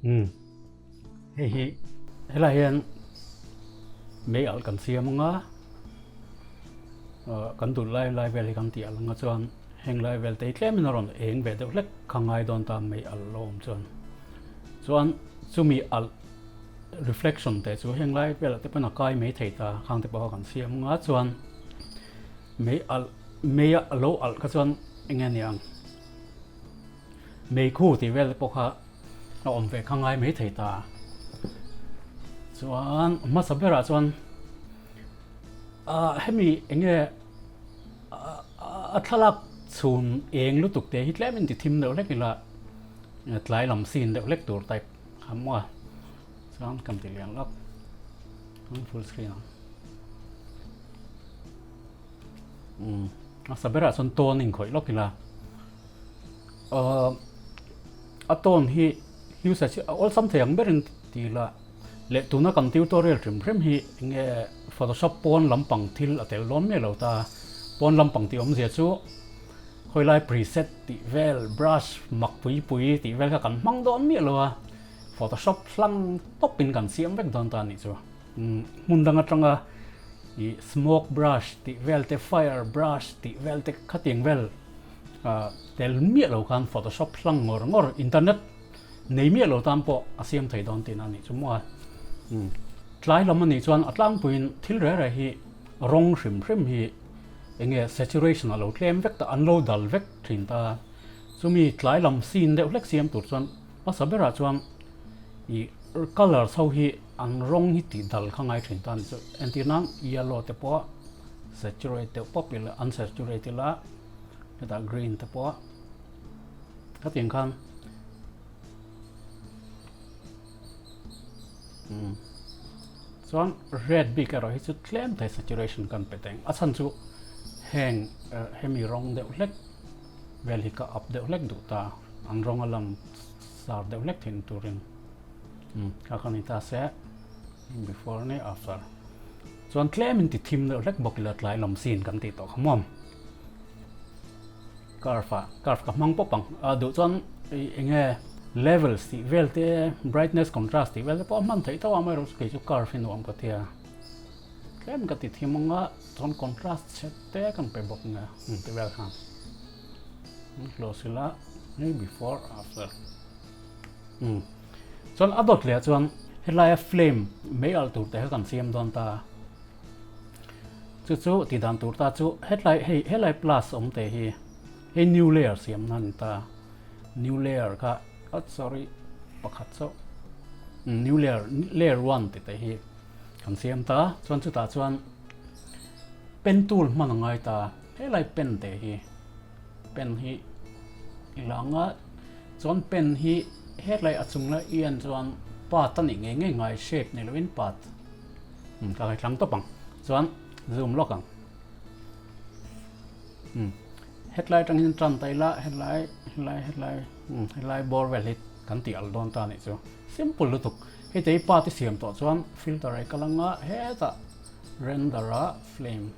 Umm hei hi helai hian mei alh kan siam anga ah kan duh lai lai vel hi kan tih alh anga chuan heng lai vel te hi tlem in a rawn eng ve deuh hlek kha ngai dawn ta mei alh lo awm chuan chuan chumi alh reflection te chu heng lai velah te pawn a kai mai thei ta khang te pawh kha kan siam anga chuan mei alh mei a lo alh kha chuan eng nge niang meikhu tih vel te pawh kha a awm ve kha ngai mai thei ta. Chuan hmasa berah chuan ah hemi eng nge a thlalak chhun eng lutuk te hi tlem in ti thim deuh hlek ila tlai lam sin deuh hlek tur type kha maw a chuan kan ti lian lawk full screen ang umm hmasa berah chuan tawn in khawih lawk ila ahh a tawn hi usage hi a awlsam thei ang berin ti ila leh tuna kan tutorial hrim hrim hi enge photoshop pawn lampang thil a tel dawn miah lo ta pawn lampang tih awmzia chu khawilai preset tih vel brush mak pui pui tih vel kha kan hmang dawn miah lo a photoshop hlang tawp in kan siam vek dawn ta a nih chu hmun dang atanga ih smoke brush tih vel te fire brush tih vel te khatiang vel Tel miah lo khan photoshop hlang ngawr ngawr internet nei miah lo tan pawh a siam thei dawn tihna a nih chu maw a. Tlai lam a nih chuan a tlangpuiin thil reh reh hi rawng hrim hrim hi eng nge saturation a lo tlem vek ta an lo dal vek thin ta. Chumi tlai lam scene deuh hlek siam tur chuan hmasa berah chuan ih colours ho hi an rawng hi tih dal kha ngai thin ta a ni chu. Entir nan yellow te pawh saturate deuh pawp ila unsaturate ila. Hetah green te pawh hetiang khan umm chuan red bik erawh hi chu tlem thei saturation kan pe teng a chhan chu heng hemi rawng deuh hlek vel hi ka up deuh hlek duh ta an rawng a lang sar deuh hlek thin turin umm kha kha ni ta se before nge after chuan tlem in ti thim deuh hlek bawk ila tlai lam scene kan tih tawh kha maw. Curve ah curve ka hmang pawp ang a duh chuan eng nge levels tih vel te brightness contrast tih vel te pawh a hman theih tho a amaherawhchu kei chu curve hi nuam ka tia tlem ka ti thim ang a chuan contrast chhe te kan pe bawk nia ang ti vel khan close ila hei before after um chuan a dawt leh ah chuan helaia flame mei alh tur te kha kan siam dawn ta. Chu chu tih dan tur ta chu hetlai hei helai plus awm teh hi hei new layer siam na a ni ta new layer kha oh sorry pakhat chauh new layer layer one tih te hi kan siam ta chuan chutah chuan pen tool hman a ngai ta helai pen teh hi pen hi i la anga chuan pen hi hetlai a chung la i en chuan path a nih ngei ngei ngai shape ni lovin path. Ka ngai tlang tawp ang chuan zoom lawk ang hetlai atang hian tan ta ila hetlai hetlai hetlai hetlai bawr vel hi kan tih al dawn ta anih chu simple lutuk hei te hi part i siam tawh chuan filter ah i kal anga hetah render ah flame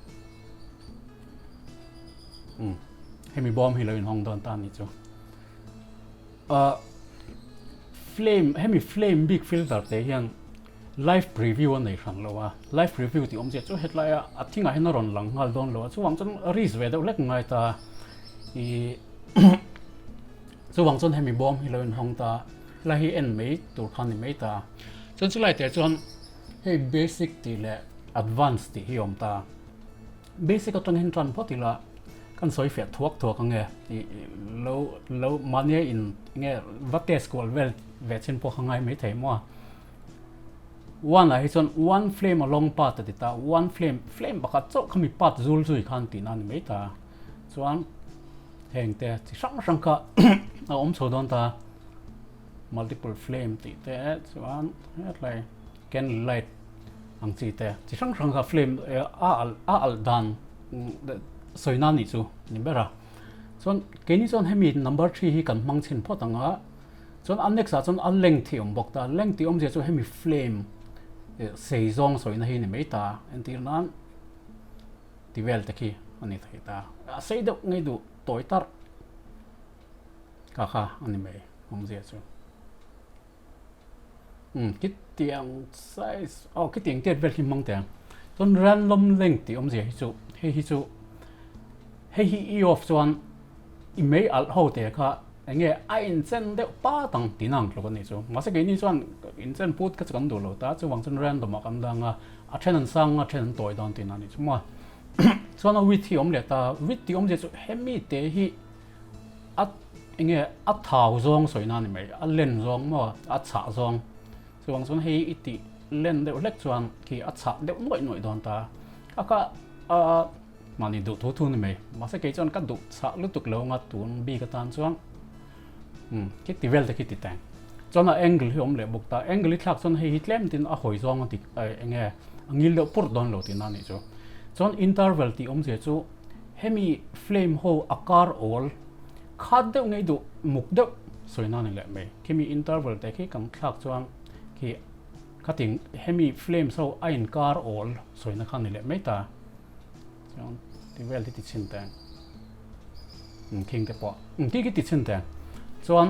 hemi bawm hi lo inhawng dawn ta anih chu ah flame hemi flame bik filter te hian. Live preview a nei hran lo a, live preview tih awmzia chu hetlai a a thingah hian a rawn lang nghal dawn lo a, chuvang chuan risk ve deuh hlek ngai ta ih chuvang chuan hemi bawm hi lo inhawng ta helai hi en mai tur khan ni mai ta chuan chulai teh chuan hei basic tih leh advance tih hi a awm ta basic atang hian tan phawt ila kan sawi fiah thuak thuak ang e ih lo lo mahnia in nge va test kual vel ve chin pawh kha ngai mai thei maw a. One ah hi chuan one flame along path a ti ta, one flame, flame pakhat chauh khami path zul zui khan tihna a ni mai ta. Chuan heng te chi hrang hrang kha a awm chho dawn ta, multiple flame tih te chuan hetlai candle light ang chi te chi hrang hrang kha flame a alh a alh dan sawi nan nih chu ni ber a. Chuan keini chuan hemi number three hi kan hmang chhin phawt ang a. Chuan a next ah chuan a length hi a awm bawk ta, length tih awmzia chu hemi flame sei zawng sawina hi a ni mai ta, entir nan ti vel te khi a ni thei ta, a sei deuh ngei duh tawi tarh kha kha a ni mai awmzia chu. Umm khitiang size aw khitiang tiat vel khi hmang teh ang. Chuan random length tih awmzia hi chu hei hi chu hei hi i off chuan i mei alh ho te kha eng nge a inchen deuh pat ang tih na ang tluk a nih chu. Mahse keini chuan inchen put kha chu kan duh lo ta chuvang chuan random ah kan dang a, a then an sang a, a then an tawi dawn tih na a nih chu maw. Chuan a width hi a awm leh ta, width tih awmzia chu hemi te hi a eng nge a thau zawng sawi na a ni mai, a len zawng maw a chhah zawng chuvang chuan hei i tih len deuh hlek chuan khi a chhah deuh nuaih nuaih dawn ta a kha a mahni duh thu thu a ni mai mahse kei chuan ka duh chhah lutuk lo anga tun bik atan chuan umm khi ti vel te khi ti teng chuan a angle hi a awm leh bawk ta angle hi thlak chuan hei hi tlem tin a hawi zawng a dik eng nge a ngil deuh purh dawn lo tihna a nih chu chuan interval tih awmzia chu. Hemi flame ho a kar awl khat deuh ngei duh muk deuh sawi nan leh mai. Khimi interval te khi kan thlak chuan khi khatin hemi flames ho a in kar awl sawi na kha ni leh mai ta. Chuan ti vel hi ti chhin teng. Khing te pawh khi khi ti chhin teng. Chuan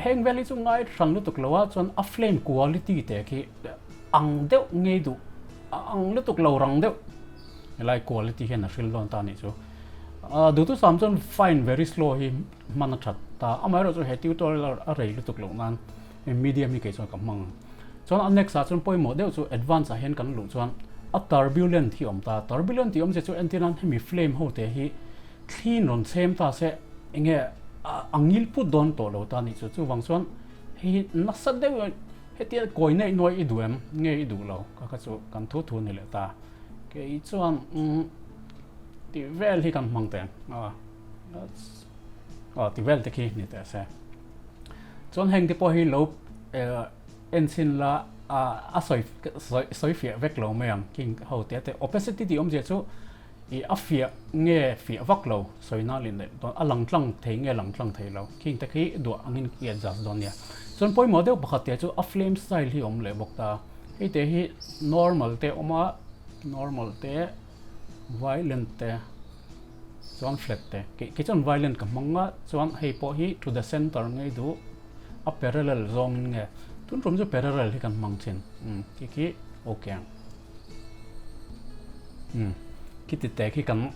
heng vel hi chu ngai hran lutuk lo a chuan a flame quality te khi ang deuh ngei duh ang lutuk lo rang deuh. Helai quality hian a hril dawn ta anih chu. Duhthusam chuan fine very slow hi hman a that ta. Amaherawh chu he tutorial a rei lutuk loh nan medium hi kei chuan ka hmang ang. Chuan a next ah chuan pawimawh deuh chu advance ah hian kan luh chuan a turbulent hi a awm ta. Turbulent tih awmzia chu entir nan hemi flame ho te hi thliin rawn chhem ta se enge a ngil put dawn tawh lo ta anih chu. Chuvang chuan hei hi nasa deuh hetia kawi neih nuai i duh em nge i duh lo kha kha chu kan thu thu a ni leh ta. Kei chuan umm tih vel hi kan hmang teh a aw tih vel te khi ni teh se chuan heng te pawh hi lo en chhin la a sawi sawi fiah vek lo mai ang king ho te te opacity tih awmzia chu ih a fiah nge fiah vak lo sawi na leh dawn a lang tlang thei nge lang tlang thei lo khing te khi duah angin i adjust dawn nia chuan pawimawh deuh pakhat te chu a flame style hi a awm leh bawk ta. Hei te hi normal te a awm a, normal te, violent te, chuan flat te. Kei chuan violent ka hmang a, chuan hei pawh hi to the center ngei duh a parallel zawngin nge. Tun tum chu parallel hi kan hmang thin. Umm khi khi okay ang. Umm khiti te khi kan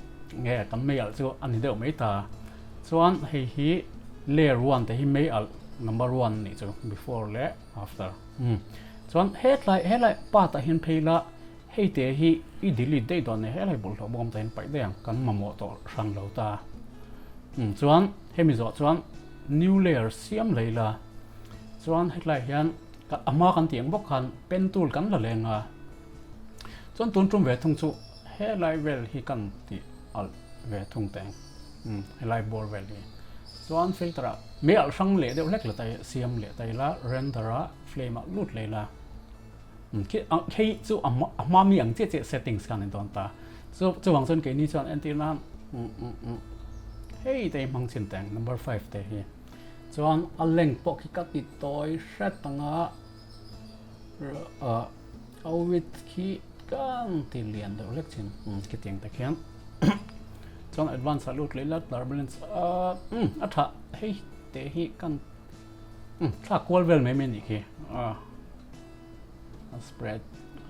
nge kan mei alh chu a ni deuh mai ta. Chuan hei hi layer one te hi mei alh number one a nih chu before leh after. Umm chuan hetlai helai part ah hian phei la hei te hi i delete daih dawn nia helai bawlhhlawh bawm te hian paih daih ang kan mamawh tawh hran lo ta umm chuan hemi zawh chuan new layer siam lei la chuan hetlai hian a hma kan tih ang bawk khan pen tool kan la leng a chuan tun tum ve thung chu helai vel hi kan tih alh ve thung teh ang umm helai bawr vel hi. Chuan filter ah mei alh hrang leh deuh hlek la ta siam leh ta ila render ah flame ah lut leh ila khi hei chu a hma mi ang chiah chiah settings khan a ni dawn ta chu chuvang chuan keini chuan entir nan hei te hi hmang chhin teh ang number five te hi chuan a length pawh khi ka ti tawi hret anga a width khi kan ti lian deuh hlek chin khitiang te khian. Chuan advance ah lut leh ila turbulence ah umm a tha hei te hi kan umm thlak kual vel mai mai a nih khi a a spread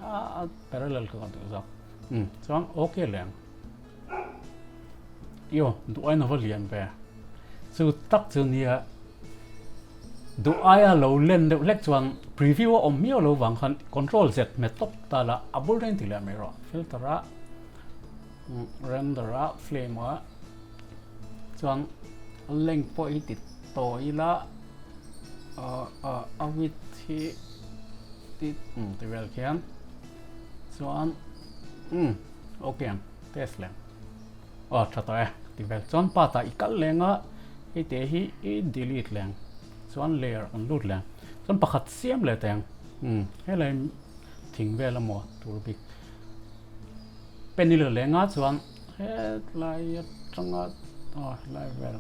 a parallel ka duh zawk umm chuan okay leh ang io duh aina va lian ve chu tak chu nia duh aia lo len deuh hlek chuan preview a awm miau lo vang khan control z hmet tawp ta la a bul reng ti leh mai rawh filter ah. Render a flame a chuan length pawh hi ti tawi ila a width hi ti ti vel khian chuan umm okay ang test leh aw tha tawh e ti vel chuan path ah i kal leng a hei te hi i delete leng chuan layer an lut leng chuan pakhat siam leh teng umm helai thing vel amaw tur bik. Penil leh nga chuan hetlai atanga aw helai vel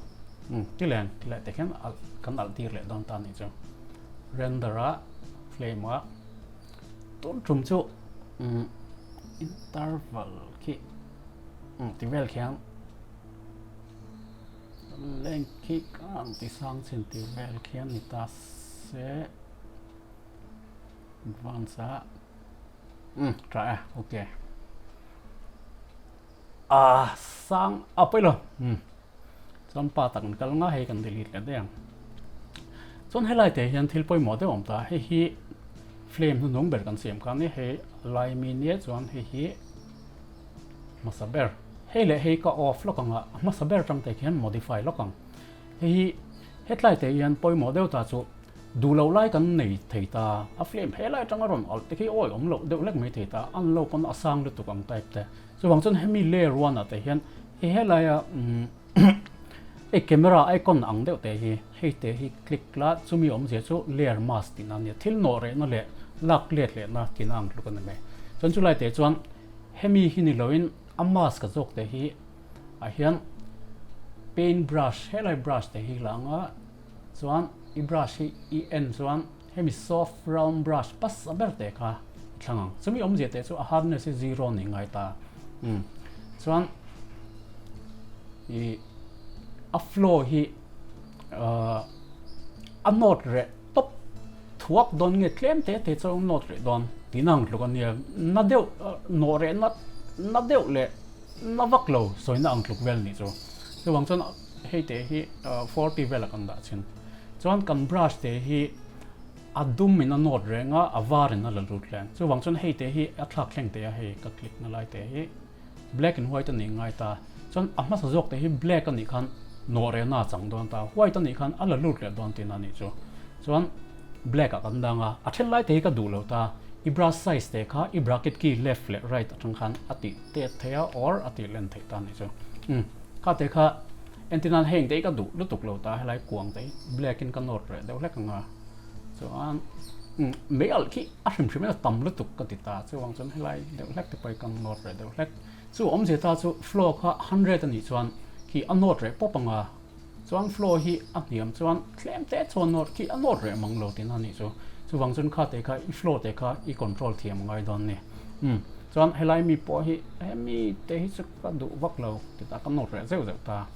umm ti leng ti leh te khian alh kan alh tir leh dawn ta a nih chu render a flame a tun tum chu umm interval khi umm ti vel khian length khi ka ang ti sang chin ti vel khian ni ta se. Advance ah umm tha e ok ah sang a pawi lo umm chuan pa tak an kal nga hei kan delete leh daih ang chuan helai te hian thil pawimawh deuh a awm ta hei hi flame hnuhnung ber kan siam kha nia hei a lai mi nia chuan hei hi hmasa ber hei leh hei ka off lawk ang a a hmasa ber atang te khian modify lawk ang hei hi hetlai te hian pawimawh deuh ta chu Duh loh lai kan nei thei ta, a flame he lai atanga rawn alh te khi awi awm loh deuh lek mai thei ta, an lo pawn a sang lutuk ang type te. Chuvang chuan hemi layer one ah te hian hei helaia umm hei camera icon ang deuh te hi hei te hi click la chumi awmzia chu layer mask tihna a nia, thil nawh rehna leh lak let lehna tihna ang tluk a ni mai. Chuan chulai te chuan hemi hi ni loin a mask a zawk te hi ah hian paint brush helai brush te hi la anga Chuan i brush hi i en chuan hemi soft round brush hmasa ber te kha i thlang ang. Chumi awmzia teh chu a hardness hi zero ni ngai ta. Umm chuan i a flow hi ahh a nawt reh tawp thuak dawn nge tlem te te chuan a nawt reh dawn tihna ang tluk a nia. Na deuh nawh reh na na deuh leh na vak lo sawina ang tluk vel nih chu. Chuvang chuan hei te hi 40 vela kan dah chin. Chuan kan brush te hi a dum in a nawt reng a, a var in a la lut reng. Chuvang chuan hei te hi a thlak thleng thei a, hei ka click na lai te hi black and white a nih ngai ta. Chuan a hmasa zawk te hi black a nih khan nawh rehna a chang dawn ta, white a nih khan a la lut leh dawn tihna a nih chu. Chuan black ah kan dang a, a then lai te hi ka duh lo ta. I brush size te kha i bracket key left leh right atang khan a tih tet thei a or a tih len theih ta a nih chu. Umm kha te kha entir nan heng te hi ka duh lutuk lo ta helai kuang te hi black in ka nawt reh deuh hlek ang a chuan umm mei alh khi a hrim hrim in a tam lutuk ka ti ta chuvang chuan helai deuh hlek te pawh hi ka nawt reh deuh hlek chu awmzia ta chu flow kha 100 a nih chuan khi a nawt reh pawp ang a Chuan floor hi a hniam chuan tlem te chuan nawt khi a nawt reh mang lo tihna a nih chu. Chuvang chuan kha te kha i floor te kha i control thiam a ngai dawn ni. Umm chuan helai mi pawh hi hemi te hi chu ka duh vak lo titah ka nawt reh zeuh zeuh ta.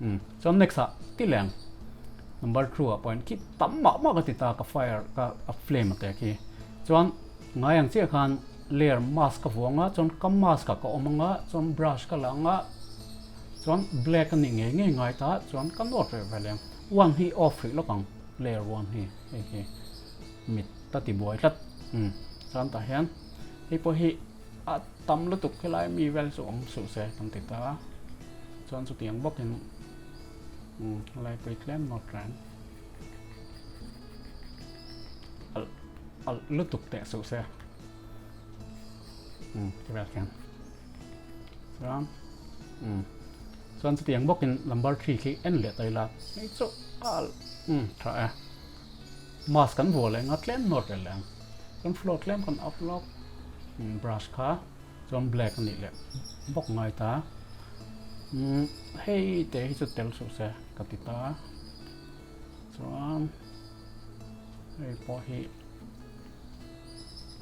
Umm chuan next ah ti leng number 2 ah pawhin khi tam mah mah ka ti ta ka fire ka a flame a te khi. Chuan ngai ang chiah khan layer mask ka vuang a chuan ka mask ah ka awm ang a chuan brush ka la ang a Chuan black a nih ngei ngei ngai ta chuan ka nawt reh ve leng. One hi off rih lawk ang layer one hi hei hi mit ta ti buai tlat umm chuan tah hian hei pawh hi a tam lutuk helai mi vel chu awm suh se kan ti ta a chuan chutiang bawkin umm helai pawh hi tlem nawt reng alh alh lutuk teh suh se umm ti vel khian. Chuan umm chuan chutiang bawkin number 3 khi en leh ta ila hei chu a umm tha e mask kan vuah leh ang a tlem nawt leh leh ang chuan floor tlem kan up lawk umm brush kha chuan black a nih leh bawk ngai ta umm hei te hi chu tel suh se ka ti ta chuan hei pawh hi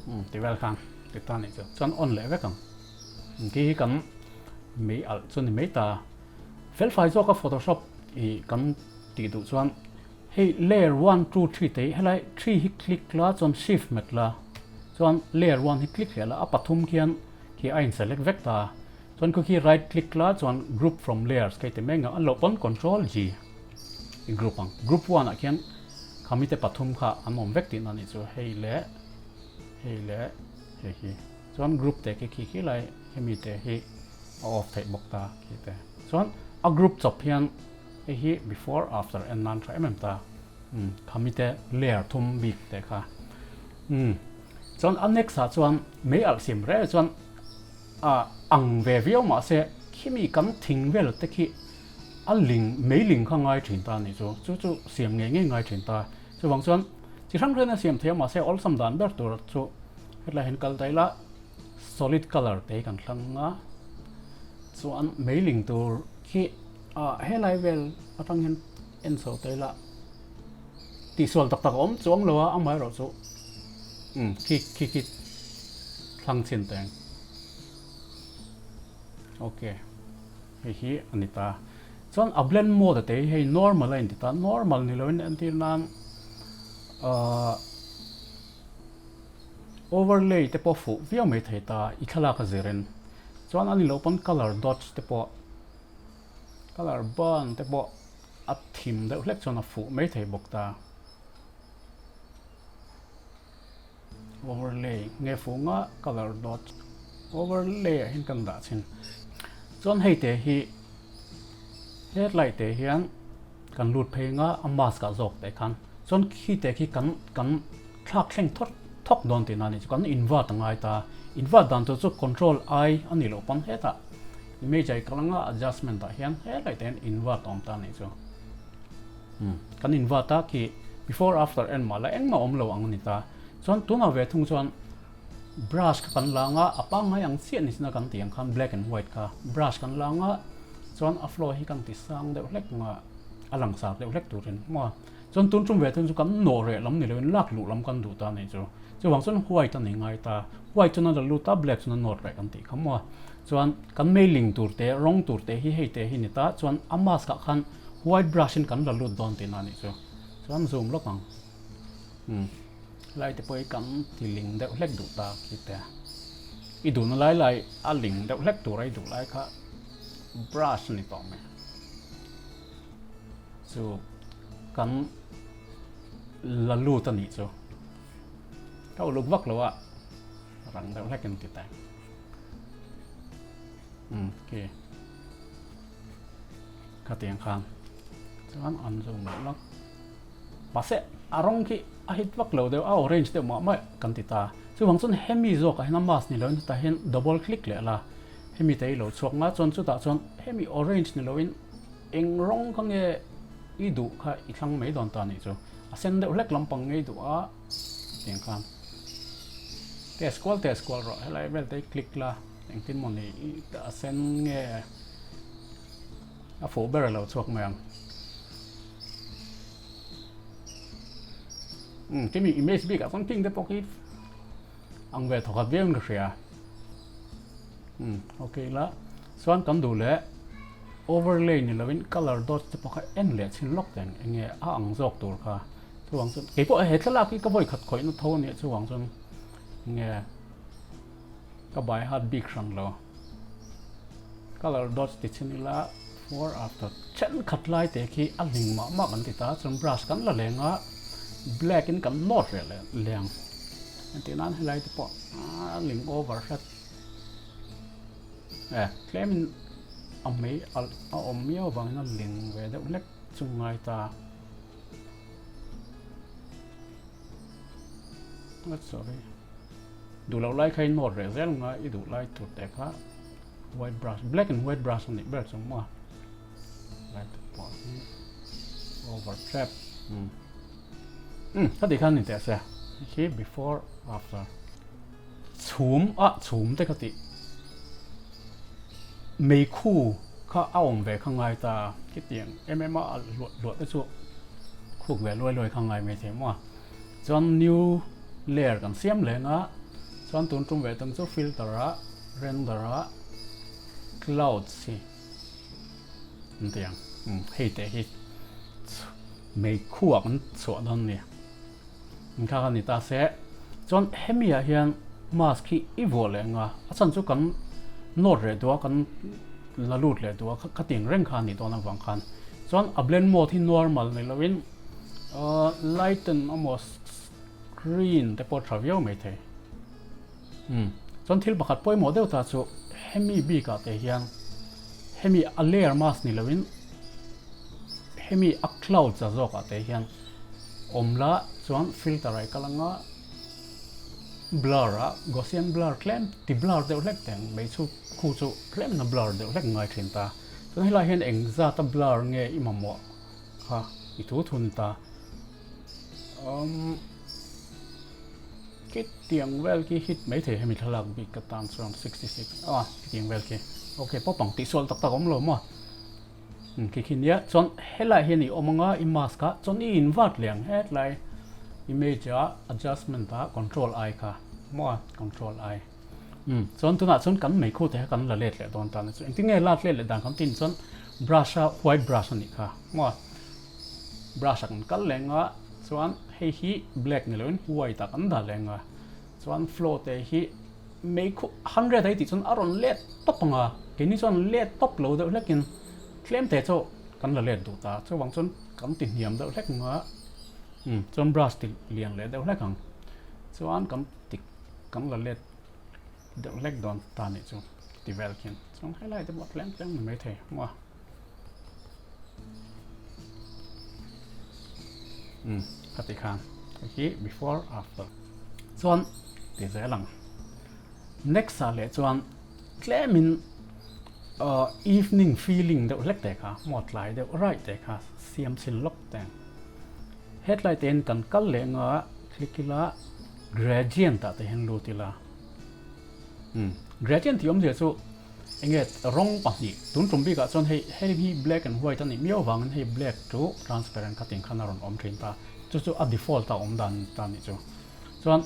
umm ti vel khan ti ta nih chu chuan on leh vek ang khi hi kan mei alh chu ni mai ta felfai zawka photoshop ih kan tih duh chuan hei layer 1 2 3 te hi helai 3 hi click la chuan shift hmet la chuan layer 1 hi click leh la a pathum khian khi a in select vek ta chuan khu khi right click la chuan group from layers ka ti mai ang a loh pawn control G i group ang group 1 ah khian khami te pathum kha an awm vek tihna a nih chu hei leh hei leh hei hi chuan group te khi khi khi lai hemi te hi a off theih bawk ta khi te chuan a group chawp hian hei hi before after en nan tha em em ta umm khami te layer thum bik te kha umm chuan a next ah chuan mei alh sim reng chuan a ang ve viau mahse khimi kan thing vel te khi a ling mei ling kha ngai thin ta anih chu chu chu siam ngei ngei ngai thin ta chuvang chuan chi hrang hrang a siam thei a mahse awlsam dan ber tur chu hetlai hian kal daih la solid colour te hi kan thlang a chuan mei ling tur khi ah helai vel atang hian en chho ta ila tihsual tak tak a awm chuang lo a amaherawh chu umm khi khi khi thlang chhin teng ok hei hi a ni ta chuan a blend mode te hi hei normal a inti ta normal ni loin entir nan ahh. Overlay te pawh fuh viau mai thei ta i thlalak a zirin. Chuan a ni loh pawn colour dots te pawh colour burn te pawh a thim deuh hlek chuan a fuh mai thei bawk ta. Overlay nge fuh nga colour dot overlay ah hian kan dah chhin. Chuan hei te hi headlight te hian kan lut phei nga a mask ah zawk te khan chuan khi te khi kan kan thlak thleng thawt thawk dawn tihna a nih chu kan invert a ngai ta invert dan tur chu control I a nih loh pawn hetah image ah i kal anga adjustment ah hian helai te hian invert a awm ta a nih chu umm kan invert a khi before after en mah la engmah awm lo ang a ni ta chuan tunah ve thung chuan brush kha kan la anga a pangngai ang chiah ni china kan tih ang khan black and white kha brush kan la anga chuan a flow hi kan ti sang deuh hlek anga a langsar deuh hlek turin maw. Chuan tun tum ve thung chu kan nawh reh lam ni loin lak luh lam kan duh ta a nih chu. Chuvang chuan white a ni ngai ta. White chuan a la lut a, black chuan a nawt reh kan tih kha maw. Chuan kan mailing tur te, rawng tur te hi hei te hi ni ta. Chuan a mask ah khan white brush in kan la lut dawn tihna a nih chu. Chuan zoom lawk ang. Umm helai te pawh hi kan ti ling deuh hlek duh ta khi te. I duhna lai lai a ling deuh hlek tur a i duh lai kha brush a ni tawh mai. Chu kan la lut a nih chu. Ka uluk vak lo a, rang deuh hlek in ti ta. Umm khi khatiang khan chuan an zoom loh lak. Mahse a rawng khi a hit vak lo deuh a orange deuh mah mah kan ti ta. Chuvang chuan hemi zawkah hian a mask ni loin chutah hian double click leh la. Hemi te i lo chhuak nga chuan chutah chuan hemi orange ni loin Eng rawng kha nge i duh kha i thlang mai dawn ta nih chu. A sen deuh hlek lampang ngei duh a tiang khan test kual test kual rawh helai vel te i click la engtin maw ni i a sen nge a fuh ber a lo chhuak mai ang. Umm kimi image bik ah chuan pink te pawh khi ang ve thawkhat viau in ka hria. Umm ok ila chuan kan duh leh overlay ni lovin colour dot te pawh kha en leh chhin lawk teng eng nge a ang zawk tur kha chuvang chuan keipawh he thlalak hi ka vawi khat khawih na tho a nia chuvang chuan eng nge ka by heart bik hran lo colour dot ti chhin ila for after thenkhat lai te khi a hling mah mah kan ti ta chuan brush kan la leng a black in kan nawt reh leh leng Engtir nan helai te pawh a ling over hret e tlemin a mei alh a awm miau avangin a ling ve deuh hlek chu ngai ta a sorry duh loh lai kha i nawt reh zel anga i duh lai tur te kha white brush black and white brush a nih ber chu maw lai te pawh hi over trap um. Umm ka tih khan ni teh se khi before after chhum a chhum te ka tih meikhu kha a awm ve kha ngai ta khitiang em em a alh hluah hluah te chu khuk ve luai luai kha ngai mai thei maw a chuan new layer kan siam leng a chuan tun tum ve tum chu filter ah render ah clouds hi an ti ang umm hei teh hi Meikhuak an chhuah dawn nia. Inkhak a ni ta se. Chuan hemi ah hian mask hi i vuah leh anga a chhan chu kan nawt reh duh a kan la lut leh duh a khatiang reng kha a nih dawn avang khan. Chuan a blend mode hi normal ni loin lighten emaw screen te pawh tha viau mai thei. Umm chuan thil pakhat pawimawh deuh ta chu hemi bik ah te hian hemi a layer mask ni loin hemi a cloud za zawk ah te hian awm la chuan filter ah i kal anga blur ah Gaussian blur tlem ti blur deuh hlek teng mai chu khu chu tlem na blur deuh hlek ngai thin ta chuan helai hian eng zat a blur nge i mamawh kha i thu thun ta umm. Khitiang vel khi hit mai thei hemi thlalak bik ka tan chuan 66 a khitiang vel khi ok pawp ang tihsual tak tak awm lo maw um khi khi nia chuan helai hian i awm anga i mask a chuan i invert leh ang hetlai image a adjustment a control I kha maw control I um chuan tunah chuan kan meikhu te kha kan la let leh dawn ta na chu engtin nge lat let leh dan kan tin chuan brush a white brush a nih kha maw brush a kan kal leh anga chuan hei hi black ni loin white ah kan dah leh anga. Chuan flow te hi meikhu 100 a i tih chuan a rawn let tawp ang a, keini chuan let tawp lo deuh hlekin tlem te chu kan la let duh ta. Chuvang chuan kan ti hniam deuh hlek ang a, umm chuan brush ti lian leh deuh hlek ang. Chuan kan ti kan la let deuh hlek dawn ta nih chu ti vel khian. Chuan helai te pawh tlem tlem ni maithei maw. Umm khati khan hei hi before after chuan ti zel ang next ah leh chuan tlemin ahh evening feeling deuh hlek te kha maw tlai deuh raih te kha siam chhin lawk te ang hetlai te hian kan kal leh anga click ila gradient ah te hian lut ila umm gradient tih awmzia chu. Enge rawng pahnih tun tum bikah chuan hei hei hi black and white a nih miau avangin hei black chu transparent kha ting khan a rawn awm thin ta chu chu a default a awm dan ta nih chu chuan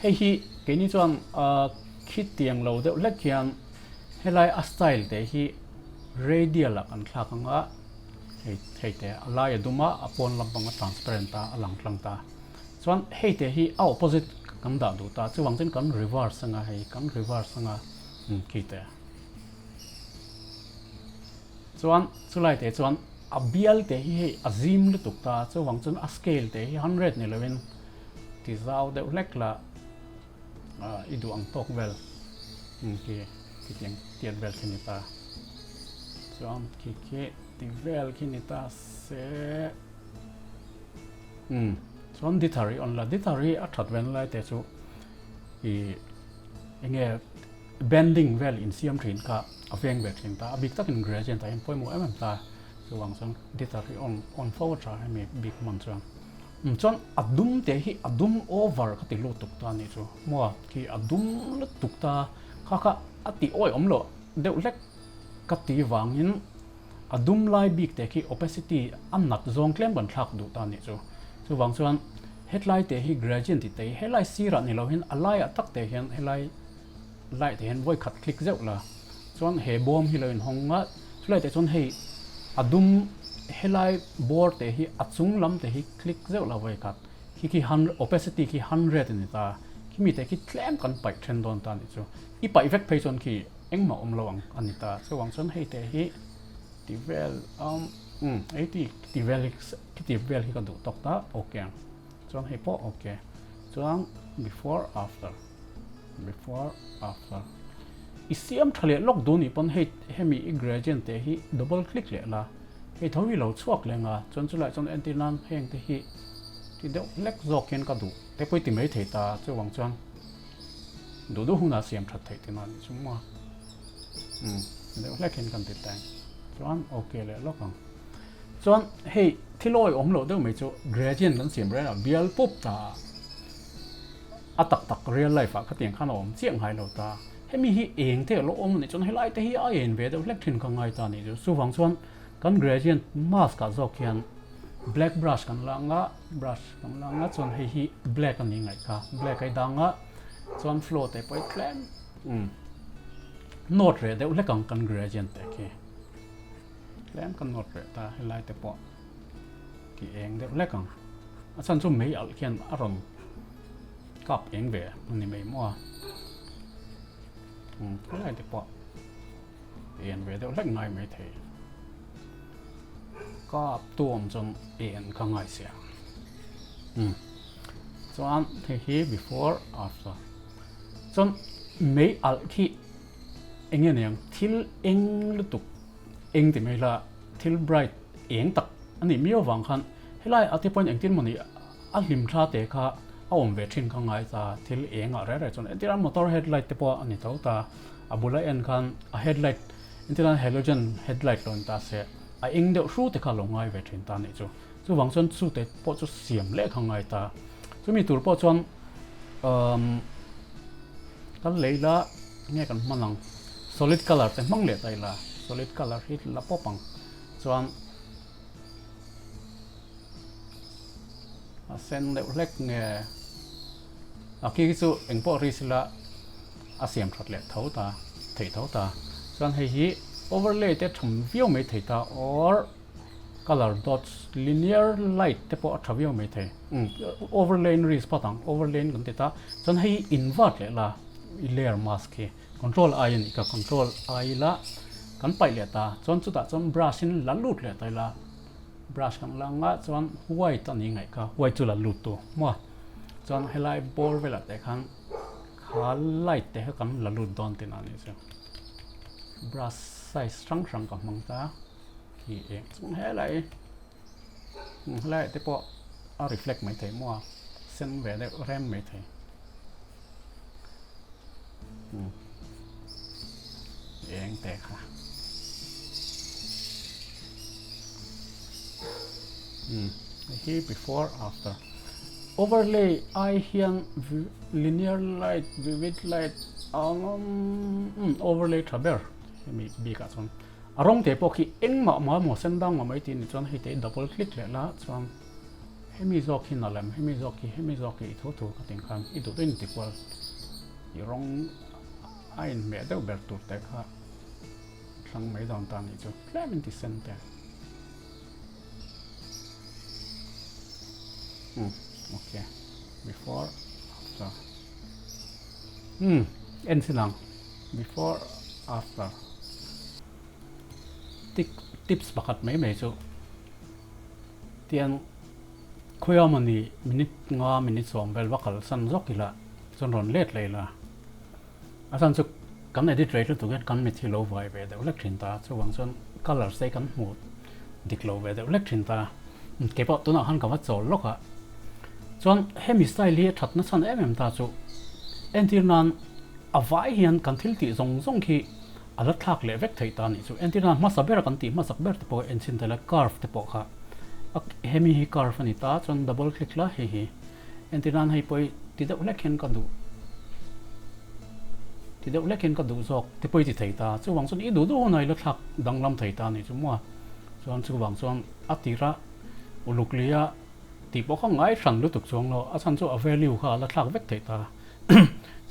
hei hi keini chuan ah khitiang lo deuh hlek hian helai a style te hi radial ah kan thlak anga hei hei te a lai a dum a a pawn lampang a transparent a a lang tlang ta chuan hei te hi a opposite kan dah duh ta chuvang chuan kan reverse anga hei kan reverse anga. Umm khi te. Chuan chulai te chuan a bial te hi hei a zim lutuk ta chuvang chuan a scale te hi 100 ni lovin ti zau deuh hlek la ah i duh ang tawk vel umm khi khitiang tiat vel khi ni ta. Chuan khi khi ti vel khi ni ta se umm chuan dithar hi on la dithar hi a that ven lai te chu i enge bending vel insiam thin kha a veng ve thin ta a bik takin gradient ah hian pawimawh em em ta chuvang chuan guitar hi on on fo a tha hemi bik hman chuan um chuan a dum te hi a dum over ka ti lutuk ta anih chu maw khi a dum lutuk ta kha kha a tih awi awm loh deuh hlek ka ti vangin a dum lai bik te khi opacity a nat zawng tlem kan thlak duh ta anih chu chuvang chuan hetlai te hi gradient ti te hi helai sirah ni lo hian a laiah tak te hian helai light te hian vawi khat click zeuh la chuan he bawm hi lo inhawng a chulai te chuan hei a dum helai bawr te hi a chung lam te hi click zeuh la vawi khat khi khi opacity khi 100 a ni ta khimi te khi tlem kan paih then dawn ta anih chu i paih vek phei chuan khi engmah awm lo ang a ni ta chuvang chuan hei te hi ti vel um um ei ti ti vel hi khiti vel hi ka duh tawk ta ok ang chuan hei pawh ok chuan before after before after i siam tha leh lawk duh nih pawn hei hemi i gradient te hi double click leh la hei tho hi lo chhuak leh ang a chuan chulaiah chuan entir nan heng te hi ti deuh hlek zawk hian ka duh te pawh i ti mai thei ta chuvang chuan. Duh duh hunah siam that theih tina nih chu maw. Umm deuh hlek hian kan ti teng. Chuan ok leh lawk ang. Chuan hei thil awi awm loh deuh mai chu gradient kan siam reng a bial pup ta a tak tak real life ah khatiang khan a awm chiah ngai lo ta. Hemi hi eng te a lo awm anih chuan helai te hi a en ve deuh hlek thin ka ngai ta nih chu. Chuvang chuan kan gradient mask ah zawk hian black brush kan la ang a brush Kan la nga chuan hei hi black a ni ngaih kha black a i dang a chuan flow te pawh i tlem um note reh deuh hlek ang kan gradient te khi tlem kan note reh ta helai te pawh ki eng deuh hlek ang a chhan chu mei alh khian a rawn kap eng ve a ni mai maw a um helai te pawh en ve deuh hlek ngai mai thei kap tuam chuan en ka ngai sia um chuan hei hi before after chuan mei alh khi eng nge niang thil eng lutuk eng ti mai la thil bright eng tak a nih miau vang khan helai a te pawhin engtin mawni a hlim thla te kha a awm ve thin kha ngai ta thil eng ah reng reng chuan entir a motor headlight te pawh a ni tho ta a bula en khan a headlight entir a halogen headlight lo ni ta se a eng deuh hru te kha a lo ngai ve thin ta a nih chu chuvang chuan chu te pawh chu siam leh kha ngai ta chumi tur pawh chuan umm kan lei la nge kan hman ang solid colour te hmang leh ta ila solid colour hi la pawp ang chuan. A sen deuh hlek nge a khi chu engpawh ri sila a siam that leh tho ta theih tho ta chuan hei hi overlay te tham viau mai thei ta or. Colour dots linear light te pawh a tha viau mai thei. Umm overlay in risk phawt ang, overlay in kan ti ta. Chuan hei hi invert leh la i layer mask hi control I a nih kha, control I ila kan paih leh ta. Chuan chutah chuan brush in la lut leh ta ila, brush kan la anga chuan white a ni ngaih kha, white chu la lut tu maw. Chuan helai bawr velah te khan kha light te kha kan la lut dawn tihna a nih chu. Brush size hrang hrang ka hmang ta. Khi eng chung helai helai te pawh a reflect mai thei maw a sen ve deuh rem mai thei eng te kha hei hi before after overlay ai hian linear light vivid light overlay tha ber hemi bikah chuan. A rawng te pawh khi engmah mah maw sen dang mah mai tih ni chuan hei te i double click leh la chuan hemi zawk hi na lem hemi zawk hi hemi zawk hi i thu thu ka ting khan i duh in ti kual i rawng a inhmeh deuh ber tur te kha thlang mai dawn ta nih chu tlem in ti sen te um okay before after um en sin ang Before after Tik tips pakhat mai mai chu tiang khawiah mawni minute nga minute sawm vel va kalsan zawk ila chuan rawn let leh ila a chhan chu kan edit rei lutuk hian kan mit hi lo vai ve deuh hlek thin ta chuvang chuan colours te hi kan hmuh dik lo ve deuh hlek thin ta keipawh tunah khan ka va chawl lawk a chuan hemi style hi a thatna chhan em em ta chu entir nan A vai hian kan thil tih zawng zawng khi a la thlak leh vek theih ta a nih chu. Entir nan hmasa bera kan tih hmasak ber te pawh en chhin tel a, curve te pawh kha a hemi hi curve a ni ta chuan double click la hei hi. Entir nan hei pawh hi ti deuh hlek hian ka duh ti deuh hlek hian ka duh zawk te pawh i ti thei ta. Chuvang chuan i duh duh hunah i la thlak danglam thei ta a nih chu maw. Chuan chuvang chuan a tira uluk lia tih pawh kha ngai hran lutuk chuang lo a chhan chu a value kha a la thlak vek theih ta.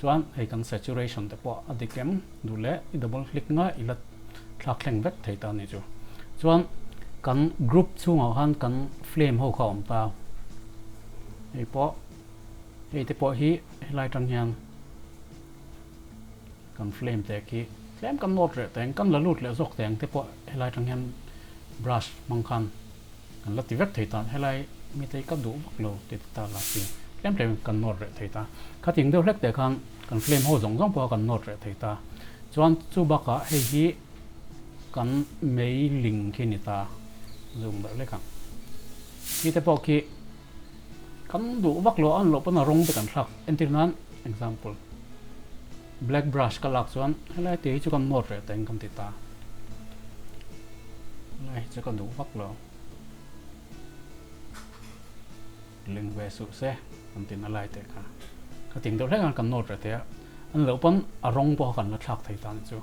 Chuan hei kan saturation te pawh a dik em duh leh i double click nga i la thlak thleng vek thei ta a ni chu. Chuan kan group chhungah khan kan flame ho kha a awm ta. Hei pawh hei te pawh hi helai tang hian kan flame te khi tlem kan nawt reh teng kan la lut leh zawk teng te pawh helai tang hian brush hmang khan Kan la ti vek thei ta, helai mite hi ka duh vak lo ti ta la ti tlem tlem kan nawt reh thei ta. Khating deuh hlek teh khan kan flame ho zawng zawng pawh kan nawt reh thei ta. Chuan chu bakah hei hi kan mei ling khi ni ta zoom deuh hlek ang. Khi te pawh khi kan duh vak lo an loh pawn a rawng te kan thlak entir nan example black brush ka lak chuan helai te hi chu kan nawt reh teng kan ti ta. Helai hi chu ka duh vak lo. Ling ve suh se kan ti na lai te kha. Ka ting deuh hlek a kan nawt reh thei a. An loh pawn a rawng pawh kha kan la thlak thei ta ni chu.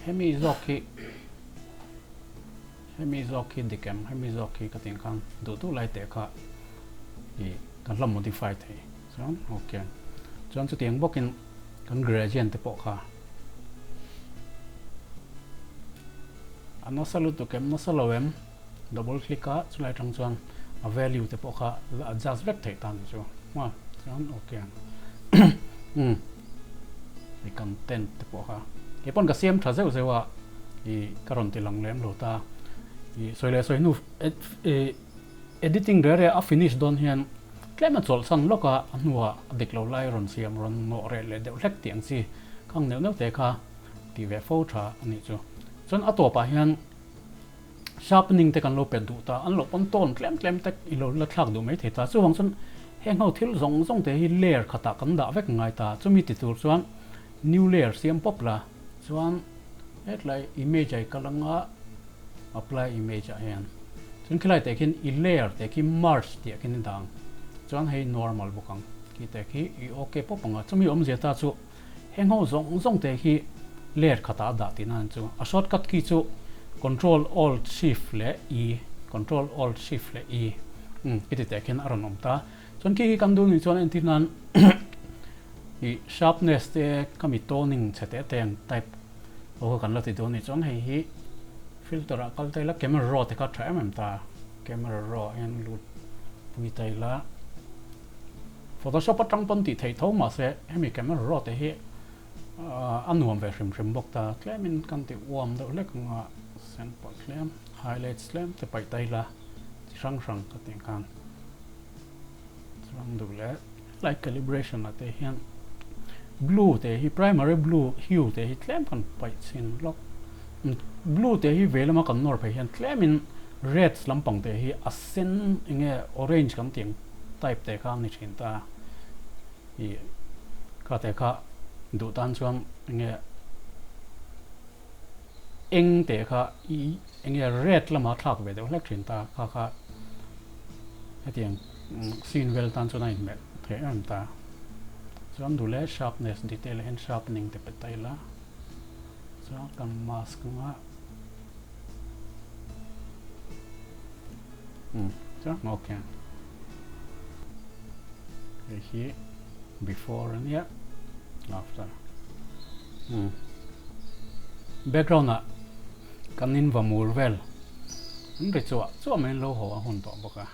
Hemi zawk hi hemi zawk hi dik em hemi zawk hi ka tih khan duh duh lai te kha ih kan la modify thei. Chuan okay. Chuan chutiang bawkin kan gradient te pawh kha A nasa lutuk em? Nasa lo em? Double click a chulai atang chuan a value te pawh kha la adjust vek theih ta ni chu. Maw? Chuan ok ang. Umm i content te pawh kha kei pawn ka siam tha zeuh zeuh a i ka rawn ti lang lem lo ta. I sawi leh sawi hnu i editing reh reh a finish dawn hian tlem a chawlhsan lawk a a hnuah a dik lo lai rawn siam rawn nawh reh leh deuh hlek tih ang chi khang neuh neuh te kha tih ve fo tha a nih chu. Chuan a tawpah hian sharpening te kan lo pet duh ta, an lo pawn tawn tlem tlem te i lo la thlak duh mai thei ta. Chuvang chuan heng ho thil zawng zawng te hi layer khatah kan dah vek ngai ta. Chumi ti tur chuan new layer siam pawp la. Chuan hetlai image ah i kal anga apply image ah hian chuan khilai teh khian i layer teh khi merge tih ah khian i dah ang. Chuan hei normal bawk ang khi teh khi i ok pawp ang a. Chumi awmzia ta chu. Heng ho zawng zawng te hi layer khatah a dah tihna an chu. A shortcut key chu Control Alt Shift leh E, Control Alt Shift leh E, umm i ti teh khian a rawn awm ta. Chuan khi khi kan duh nih chuan entir nan i sharpness te ka mi toning chhe teh teh ang type ho kha kan la ti duh a nih chuan hei hi filter ah kal ta ila camera raw te kha a tha em em ta. Camera raw ah hian lut pui ta ila. Photoshop atang pawn tih theih tho mahse hemi camera raw te hi a nuam ve hrim hrim bawk ta. Tlemin kan ti uam deuh hlek ang a, sen pawh tlem, highlights tlem te paih ta ila chi hrang hrang ka tih khan. Chuan duh leh light calibration ah te hian blue te hi primary blue hue te hi tlem kan paih chhin lawk. Blue te hi vei lama kan nawr phei hian tlemin reds lampang te hi a sen enge orange kan tih ang type te kha a ni thin ta. Ih kha te kha duh tan chuan enge eng te kha i enge red lama thlak ve deuh hlek thin ta kha kha hetiang scene vel tan chuan a inhmeh theih em ta. Chuan duh leh sharpness detail ah hian sharpening te pe ta ila chuan kan mask anga umm chuan okay hei hi before ania after umm background ah kan in va mur vel an ri chuah chuah mai an lo haw a hun tawh bawk a.